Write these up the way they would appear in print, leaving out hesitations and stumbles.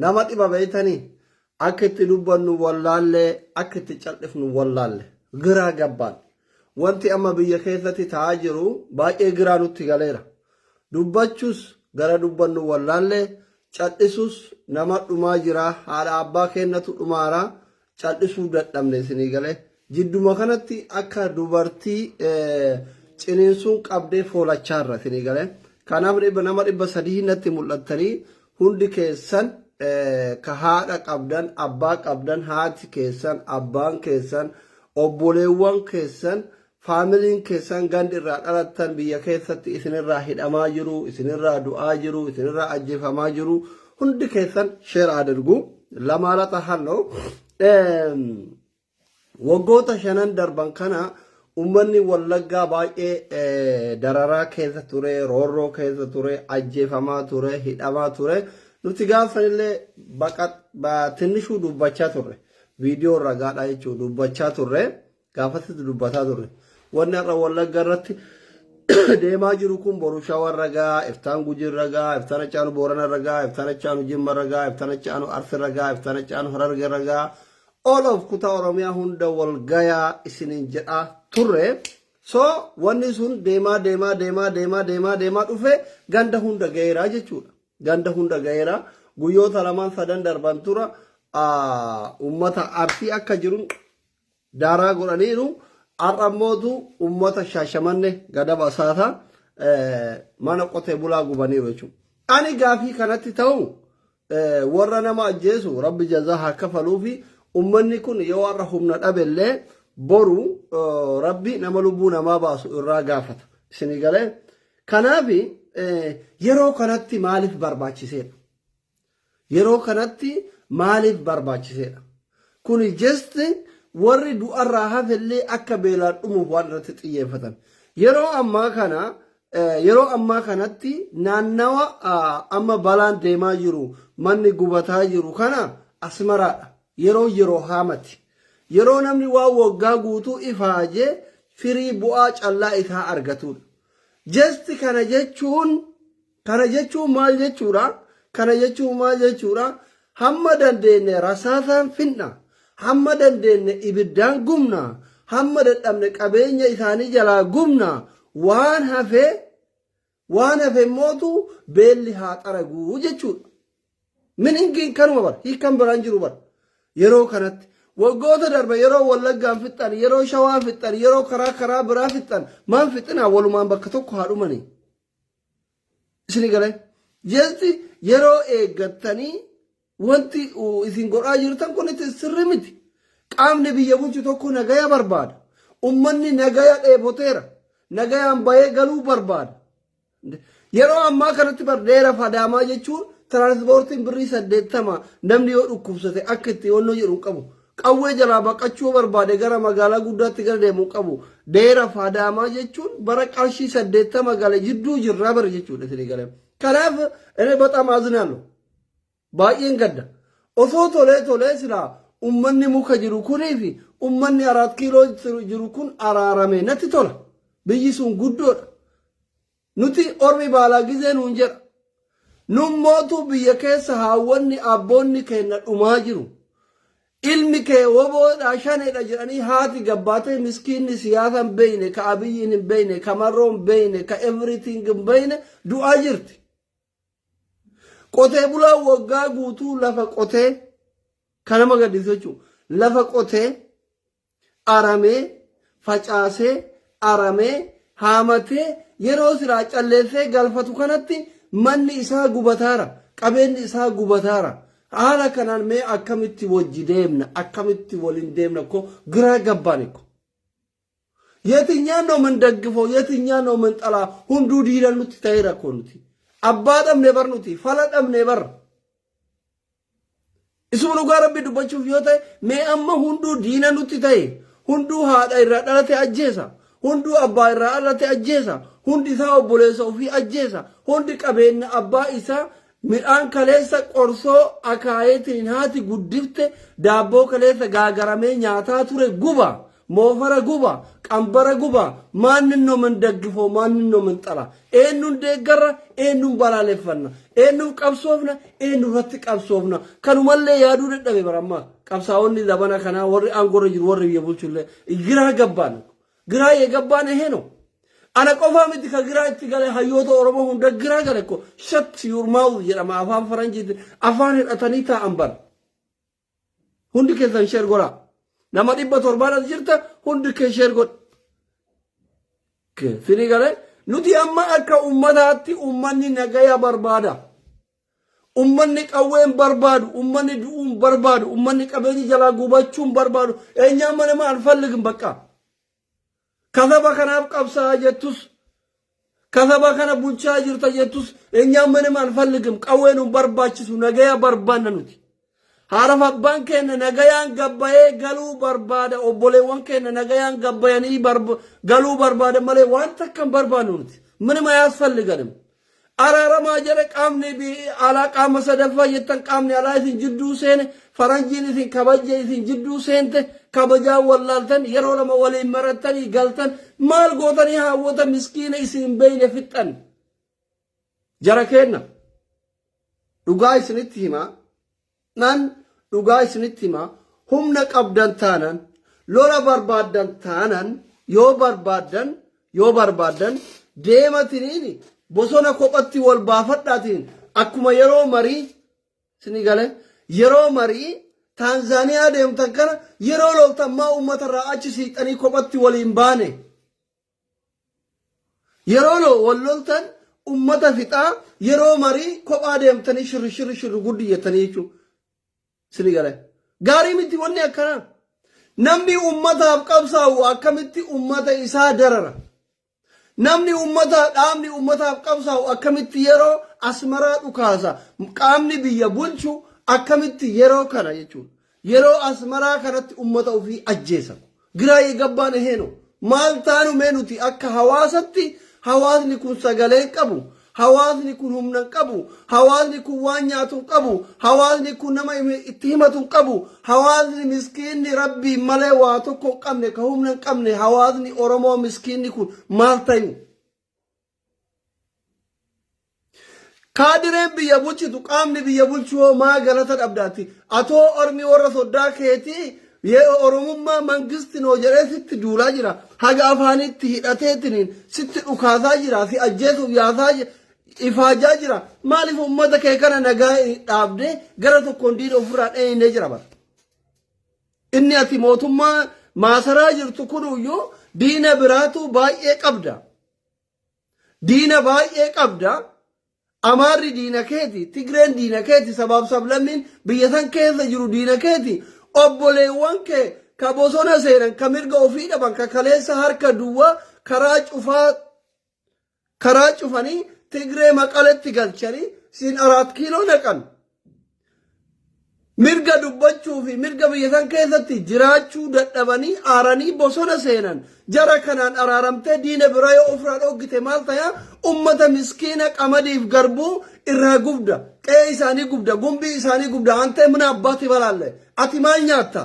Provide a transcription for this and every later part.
Nama dhiba beeytanii akka itti dubbannu wallaallee akka itti cal'ifnu wallaalle giraa gabbaan. Wanti amma biyya keessatti ta'aa jiru baay'ee giraa nutti galeera. Dubbachuus gara dubbannu wallaallee cal'isus nama dhumaa jira haadha abbaa keennatu dhumaara cal'isuu dadhabne isinii galee. Jidduma kanatti akka dubartii ciniinsuun qabdee foolachaarra isinii galee. Kanaaf nama 300 natti mul'attanii hundi keessan ka haadha qabdan, abbaa qabdan, haati keessan, abbaan keessan, obboleewwan keessan, faamiliin keessan gandi irraa dhalattan biyya keessatti isinirraa hidhamaa jiru, isinirraa du'aa jiru, isinirraa ajjeefamaa jiru. Hundi keessan share adirgu. Lamaa laxa halloo. Waggoota shanan darban kana uummanni Wallaggaa baay'ee dararaa keessa ture, roorroo keessa ture, ajjeefamaa ture, hidhamaa ture. Nuti gaafanillee baqa tinnishuu dubbachaa turre. Viidiyoo ragaadhaa jechuun dubbachaa turre. Gaafasitti dubbataa turre. Wanni har'a Wallagga irratti deemaa jiru kun boru Shawaa irra gahaa, iftaan Gujii irra gahaa, iftaan Achaanu Boorana irra gahaa, iftaan Achaanu Jimma irra gahaa, iftaan Achaanu Arsi irra gahaa, iftaan Achaanu Hararge irra gahaa. All of kutaa Oromiyaa hunda wal gayaa isiniin jedhaa turre. So wanni sun deemaa deemaa deemaa deemaa deemaa deemaa dhufe ganda hunda gaheera jechuudha. Ganda hunda gaheera. Guyyoota lamaan sadan darban tura uummata Arsii akka jiru daaraa godhaniiru. Har'a ammootu uummata Shaashamanne gadaba saata mana qotee bulaa gubaniiru jechuudha. Ani gaafii kanatti ta'u warra nama ajjeesu rabbi jazaa haa kafaluufi ummanni kun yoo har'a humna dhabellee boru rabbi nama lubbuu namaa baasu irraa gaafata. Isinii galee? Kanaaf yeroo kanatti maaliif barbaachiseedha? Yeroo kanatti maaliif barbaachiseedha? Kuni just warri du'arraa hafellee akka beelaan dhumuuf waan irratti xiyyeeffatan. Yeroo ammaa kana yeroo ammaa kanatti naannawa amma balaan deemaa jiru manni gubataa jiru kana Asmaraadha. Yeroo yeroo haamati. Yeroo namni waan waggaa guutuu ifaajee firii bu'aa callaa isaa argatudha. Just kana jechuun maal jechuudha? Kana jechuun maal jechuudha? Hamma dandeenye rasaasaan finna. Hamma dandeenye ibiddaan gubna. Hamma dadhabne qabeenya isaanii jalaa gubna. Waan hafe mootu beelli haa xaraguu jechuudha. Meaningiin kanuma bara. Hiikan biraan jiru bara. Yeroo kanatti waggoota darbe yeroo Wallaggaan fixxan, yeroo Shawaa fixxan, yeroo karaa karaa biraa fixxan, maan fixinaa walumaan bakka tokko haa dhumanii. Isin galee? Jeesti yeroo eeggattanii wanti isin godhaa jirtan kun itti sirri miti. Qaamni biyya bulchu tokko nagaya barbaada. Ummanni nagaya dheeboteera. Nagayaan bahee galuu barbaada. Yeroo ammaa kanatti bar dheera fadaamaa jechuun tiraanspoortiin birrii 80 namni yoo dhukkubsate akka itti yoonnoo jedhu hin qabu. Qawwee jalaa baqachuu yoo barbaade gara magaalaa guddaatti gara deemu hin qabu. Dheera fadaamaa jechuun bara qarshii 80 gale jidduu jirraa bara jechuudha isinii galee. Kanaaf inni በጣም አዝናለሁ. Baay'een gadda. Osoo tolee tolee silaa ummanni muka jiru kunii fi ummanni Araat Kiiloo jiru kun araarame natti tola. Biyyi sun guddoodha. Nuti ormi baalaa gizee nuun jedha. Nummootu biyya keessa haawwanni abboonni keenya dhumaa jiru. Ilmi kee woboodha shaneedha jedhanii haati gabbaatee miskiinni siyaasa hin beeyne, ka Abiyyiin hin beeyne, ka Marroo hin beeyne, ka everything hin beeyne du'aa jirti. Qotee bulaan waggaa guutuu lafa qotee kan nama gaddisiisu jechuudha. Lafa qotee aramee facaasee aramee haamatee yeroo silaa calleessee galfatu kanatti manni isaa gubataara qabeenyi isaa gubataara. Haala kanaan mee akkamitti wajji deemna, akkamitti waliin deemna ko giraa gabbaan ko. የትኛን ነው የምንደግፈው? የትኛን ነው የምንጠላ? Hunduu diina nutti ta'eera ko nuti. Abbaa dhabne bar nuti, fala dhabne bar. Isuma dhugaa rabbi dubbachuuf yoo ta'e mee amma hunduu diina nutti ta'e, hunduu haadha irraa dhalate ajjeesa, hunduu abbaa irraa dhalate ajjeesa, hundi isaa obboleessa ofii ajjeesa, hundi qabeenya abbaa isaa midhaan kaleessa qorsoo akaayeetiin haati guddifte daabboo kaleessa gaagaramee nyaataa ture guba. Moofara guba, qambara guba, maannin ነው የምንደግፈው? ማንን ነው የምንጠላ? Eenyuun deeggarra? Eenyuun balaaleffanna? Eenyuuf qabsoofna? Eenyu irratti qabsoofna? Kanumallee yaaduu dadhabe barammaa. Qabsaa'onni zabana kanaa warri aangorra jiru warri biyya bulchullee ግራ ገባን። ግራ የገባን ይሄ ነው። Ana qofaa miti ka giraa itti gale, hayyoota Oromoo hunda giraa gale ko. Shut your mouth jedhama afaan faranjiitiin, afaan hidhatanii taa'an bara. Hundi keessan share godhaa. Nama 700 as jirta, hundi kee share godhi. Sini galee nuti amma akka ummataatti ummanni nagaya barbaada. Ummanni qawween barbaadu, ummanni du'uun barbaadu, ummanni qabeenyi jalaa gubachuun barbaadu. እኛ ምንም አንፈልግም በቃ. Kasaba kanaaf qabsaa jettus, kasaba kana bulchaa jirta jettus, እኛ ምንም አንፈልግም. Qawween nu barbaachisu, nagaya barbaanna nuti. Haaraf abbaan keenya nagayaan gabbayee galuu barbaada. Obboleewwan keenya nagayaan gabbayanii galuu barbaada malee waan takka hin barbaannu nuti. ምንም አያስፈልገንም. Araaramaa jedhe qaamni alaa, qaama sadaffaa jettan, qaamni alaa isin jidduu seene, faranjiin isin kabajje isin jidduu seente, kabajaa wallaaltan, yeroo lama waliin marattanii galtan, maal gootanii haawwata miskiina isin hin beeyne fixxan. Jara keenna, dhugaa isinitti himaa, nan dhugaa isinitti himaa, humna qabdan taanan, lola barbaaddan taanan, yoo barbaaddan deematiniini bosona kophatti wal baafadhaatiin, akkuma yeroo marii sini gale, yeroo marii Taanzaaniyaa deemtan kana, yeroo loltan maa uummatarraa achi siiqxanii kophatti waliin baane? Yeroo wal loltan ummata fixaa, yeroo marii kophaa deemtanii shirri shirri shirri guddi jettanii jechuudha. Sini gale gaarii miti wanni akkanaa. Namni ummataaf qabsaa'u akkamitti ummata isaa darara? Namni ummata, dhaabni ummataaf qabsaa'u akkamitti yeroo Asmaraa dhukaasa? Qaamni biyya bulchu akkamitti yeroo kana jechuudha, yeroo Asmaraa kanatti ummata ofii ajjeesa? ግራ የገባን ይሄ ነው. Maal taanu mee nuti akka hawaasatti? Hawaasni kun sagalee hin qabu, hawaasni kun humna hin qabu, hawaasni kun waan nyaatu hin qabu, hawaasni kun nama itti himatu hin qabu. Hawaasni miskiinni rabbii malee waa tokko hin qabne, ka humna hin qabne, hawaasni Oromoo miskiinni kun maal tayu? Kaadireen biyya bulchitu, qaamni biyya bulchu hoo maa galata dhabdaati? Atoo ormi warra soddaa keetii Oromummaa mangisti noo jedhee sitti duulaa jira. Haga afaanitti hidhateetiniin sitti dhukaasaa jira. Si ajjeesuuf yaasaa ifaajaa jira. Maaliif uummata kee kana nagaa dhaabdee gara tokkoon diina ofirraa dheeyinee jira bara? Inni ati mootummaa maasaraa jirtu kunuyyuu diina biraatu baay'ee qabda. Diina baay'ee qabda. Amaarri diina keeti, Tigreen diina keeti, sabaaf sablammiin biyya san keessa jiru diina keeti. Obboleewwan kee ka bosona seenan, ka mirga ofii dhaban, ka kaleessa harka duwwaa karaa cufaa karaa cufanii Tigree Maqaletti galchanii siin Araat Kiiloo naqan. Mirga dubbachuu fi mirga biyya san keessatti jiraachuu dadhabanii aaranii bosona seenan. Jara kanaan araaramtee diina biraa yoo ofirraa dhoggite maal ta'a? Ummata miskiina qamadiif garbuu irraa gubda. Qe'ee isaanii gubda. Gumbii isaanii gubda. Antee mana abbaatti balaalle. Ati maal nyaatta?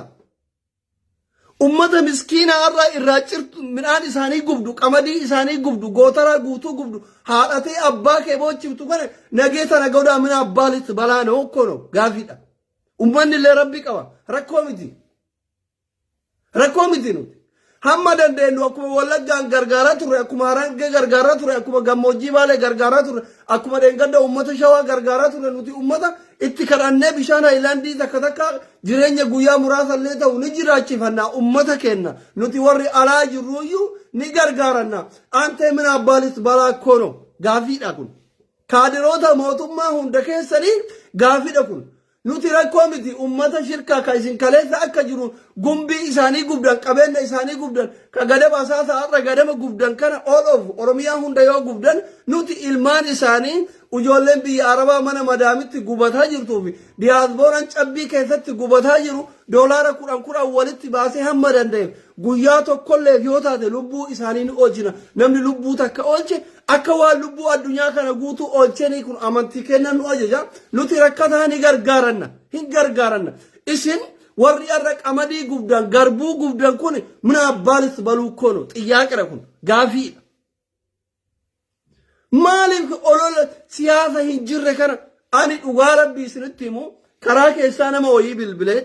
Ummata miskiina har'a irraa cirtu, midhaan isaanii gubdu, qamadii isaanii gubdu, gootaraa guutuu gubdu, haadhatee abbaa kee boochiftu kana nagee tana godhaa mina abbaa litti balaa noo kono gaafiidha. Ummanni illee rabbi qaba. Rakkoo miti. Rakkoo miti nuti. Hamma dandeenyu akkuma Wallaggaan gargaaraa turre, akkuma Harargee gargaaraa turre, akkuma Gammoojjii Baalee gargaaraa turre, akkuma dheengadda uummata Shawaa gargaaraa turre, nuti uummata itti kadhannee bishaan haayilaandii takka takka jireenya guyyaa muraasa illee ta'u ni jiraachifanna uummata keenya. Nuti warri alaa jirruyyuu ni gargaaranna. Antee mina abbaalis balaa kono gaafiidha kun. Kaadiroota mootummaa hunda keessanii gaafiidha kun. Nuti rakkoo miti, ummata shirkaa ka isin kaleessa akka jiru gumbii isaanii gubdan, qabeenya isaanii gubdan, ka gadama asaasa har'a gadama gubdan kana, all of Oromiyaa hunda yoo gubdan, nuti ilmaan isaanii ijoolleen biyya Arabaa mana madaamitti gubataa jirtuu fi diyaaspooraan cabbii keessatti gubataa jiru doolaara 10 10 walitti baasee hamma danda'eef guyyaa tokkolleef yoo taate lubbuu isaanii ni oolchina. Namni lubbuu takka oolche akka waan lubbuu addunyaa kana guutuu oolchanii, kun amantii kennan nu ajaja. Nuti rakkataa ni gargaaranna, hin gargaaranna. Isin Warri har'a qamadii gubdan, garbuu gubdan kun mina abbaanis baluu kono xiyyaaqira kun gaafiidha. Maaliif olola siyaasa hin jirre kana ani dhugaa rabbii isinitti himu karaa keessaa nama wayii bilbilee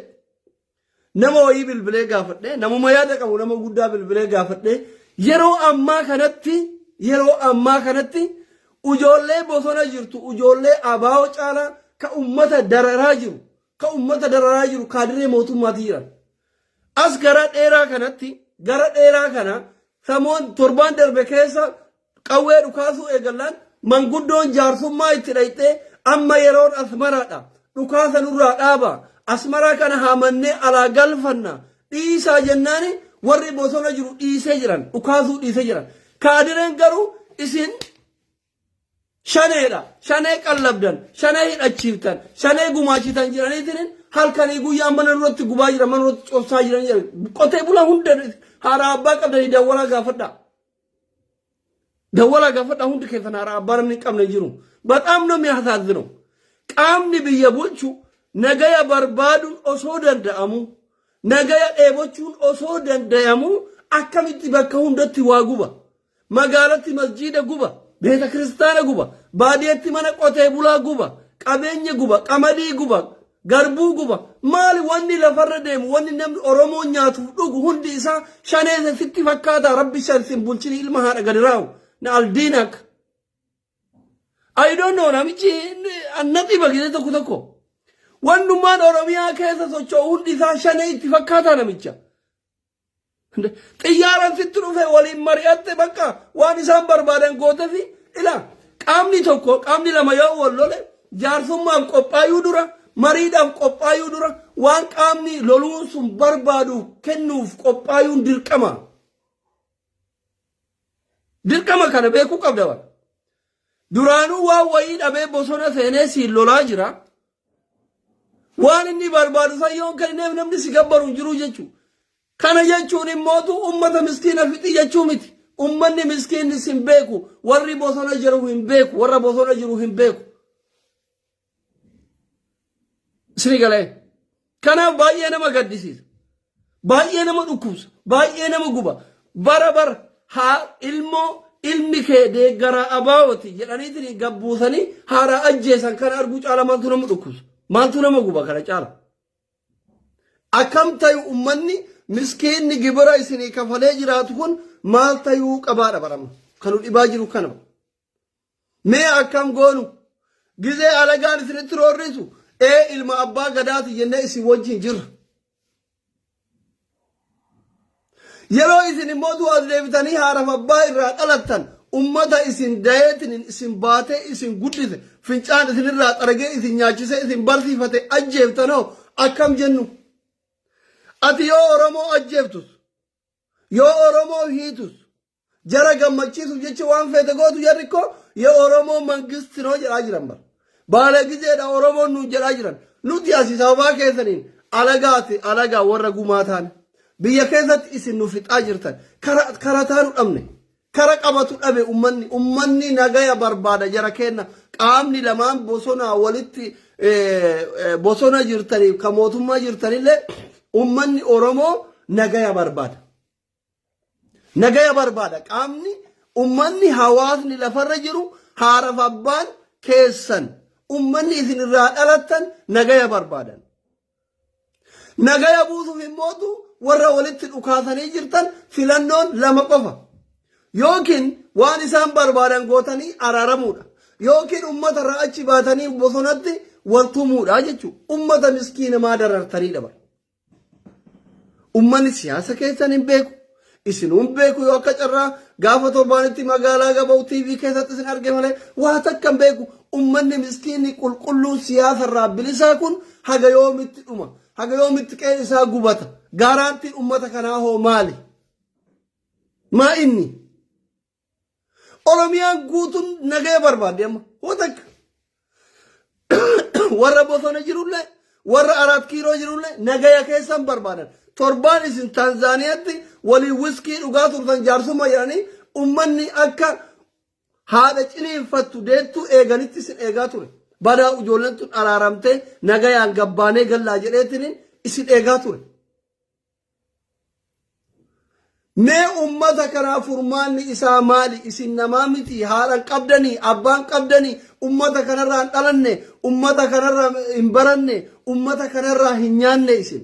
nama wayii bilbilee gaafadhe, namuma yaada qabu, nama guddaa bilbilee gaafadhe. Yeroo ammaa kanatti ujoollee bosona jirtu, ujoollee abaa'oo caalaa ka ummata dararaa jiru, ka ummata dararaa jiru kaadiree mootummaati jiran. As gara dheeraa kanatti, gara dheeraa kana samoon torbaan darbe keessa qawwee dhukaasuu eegallaan manguddoon jaarsummaa itti dhayxee, amma yeroon Asmaraadha, dhukaasa nurraa dhaaba, Asmaraa kana haamannee alaa galfanna, dhiisaa jennaani warri bosona jiru dhiisee jiran, dhukaasuu dhiisee jiran. Kaadireen garuu isin shaneedha, shanee qallabdan, shanee hidhachiiftan, shanee gumaachitan jedhaniitiin halkanii guyyaa mana duratti gubaa jiran, mana duratti cobsaa jiran jedhan. Qotee bulaa hunda haadha abbaa qabdanii dawwalaa gaafadhaa. Dawwalaa gaafadhaa, hundi keessan haadha abbaa namni hin qabne jiru. በጣም ነው የሚያሳዝነው. Qaamni biyya bulchu nagaya barbaaduun osoo danda'amu, nagaya dheebochuun osoo danda'amu, akkamitti bakka hundatti waa guba? Magaalatti masjiida guba, beeta kiristaana guba, baadiyyaatti mana qotee bulaa guba, qabeenya guba, qamadii guba, garbuu guba. Maali wanni lafarra deemu, wanni namni Oromoo nyaatuuf dhugu hundi isaa shaneessa sitti fakkaata? Rabbi shan sin bulchini, ilma haadha gadi raawu na aldiinak. I don't know, namichi annati bagite tokko tokko. Wannummaan Oromiyaa keessa socho'u hundi isaa shanee itti fakkaata namicha. Xiyyaaraan sitti dhufe waliin mari'atte, bakka waan isaan barbaadan gootefi. Ila qaamni tokko, qaamni lama yoo wal lole, jaarsummaaf qophaayuu dura, mariidhaaf qophaayuu dura, waan qaamni loluun sun barbaadu kennuuf qophaayuun dirqama. Dirqama kana beekuu qabda bara. Duraanuu waan wayii dhabee bosona seenee siin lolaa jira. Waan inni barbaadu san yoon kenneef namni si gabbaru hin jiru jechuudha. Kana jechuun immootu ummata miskiina fixi jechuu miti. Ummanni miskiinni sin beeku, warri bosona jiru hin beeku, warra bosona jiru hin beeku. Isinii galee. Kanaaf baay'ee nama gaddisiisa. Baay'ee nama dhukkubsa. Baay'ee nama guba. Bara bara haa ilmoo ilmi kee deeggaraa abaawoti jedhaniitiin gabbuusanii haaraa ajjeesan kana arguu caala maaltu nama dhukkubsa? Maaltu nama guba kana caala? Akkam tayu ummanni miskiinni gibira isinii kafalee jiraatu kun maal tayuu qabaadha barama? Kan nu dhibaa jiru kana. Mee akkam goonu? Gizee alagaan isinitti roorrisu ee ilma abbaa gadaati jennee isin wajjin jirra. Yeroo isin immoo du'aas deebitanii haadhaaf abbaa irraa dhalattan, ummata isin dayeetiin isin baatee isin guddise, fincaan isinirraa xaragee isin nyaachisee isin barsiifate ajjeeftanoo akkam jennu? Ati yoo Oromoo ajjeeftus, yoo Oromoo hiitus, jara gammachiisuuf jecha waan feete gootu, jarri koo የኦሮሞ መንግስት ነው jedhaa jiran bara. Baala gizeedha Oromoon nuun jedhaa jiran. Nuti asii sababaa keessaniin alagaati, alagaa warra gumaa taane. Biyya keessatti isin nu fixaa jirtan. Kara taanu dhabne. Kara qabatu dhabe ummanni. Ummanni nagaya barbaada jara kenna. Qaamni lamaan bosonaa walitti bosona jirtaniif kan mootummaa jirtanillee ummanni Oromoo nagaya barbaada. Nagaya barbaada. Qaamni ummanni hawaasni lafarra jiru, haadhaaf abbaan keessan, ummanni isin irraa dhalattan nagaya barbaadan. Nagaya buusuuf immootu warra walitti dhukaasanii jirtan filannoon lama qofa. Yookiin waan isaan barbaadan gootanii araaramuudha. Yookiin ummata irraa achi baatanii bosonatti wal tumuudha jechuudha. Ummata miskiina maa darartanii dhaban? Ummanni siyaasa keessan hin beeku. Isinuu hin beeku, yoo akka carraa gaafa torbaanitti magaalaa gaba'u TV keessatti isin arge malee waa takka hin beeku. Ummanni miskiinni qulqulluun siyaasa irraa bilisaa kun haga yoomitti dhuma? Haga yoomitti qe'een isaa gubata? Gaaraantiin ummata kanaa hoo maali? Maa inni? Oromiyaan guutuun nagaya barbaadde amma. Hoo takka. Warra bosona jirullee, warra Araat Kiiloo jirullee nagaya keessan barbaadan. Torbaan isin Taanzaaniyaatti waliin wiskii dhugaa turtan jaarsummaa jedhanii ummanni akka haadha ciniinfattu deettuu eeganitti isin eegaa ture. Badaa ijoolleen tun araaramtee nagayaan gabbaanee gallaa jedheetiin isin eegaa ture. Mee ummata kanaa furmaanni isaa maali? Isin namaa miti, haadha hin qabdanii, abbaa hin qabdanii, ummata kanarraa hin dhalanne, ummata kanarraa hin baranne, ummata kanarraa hin nyaanne isin.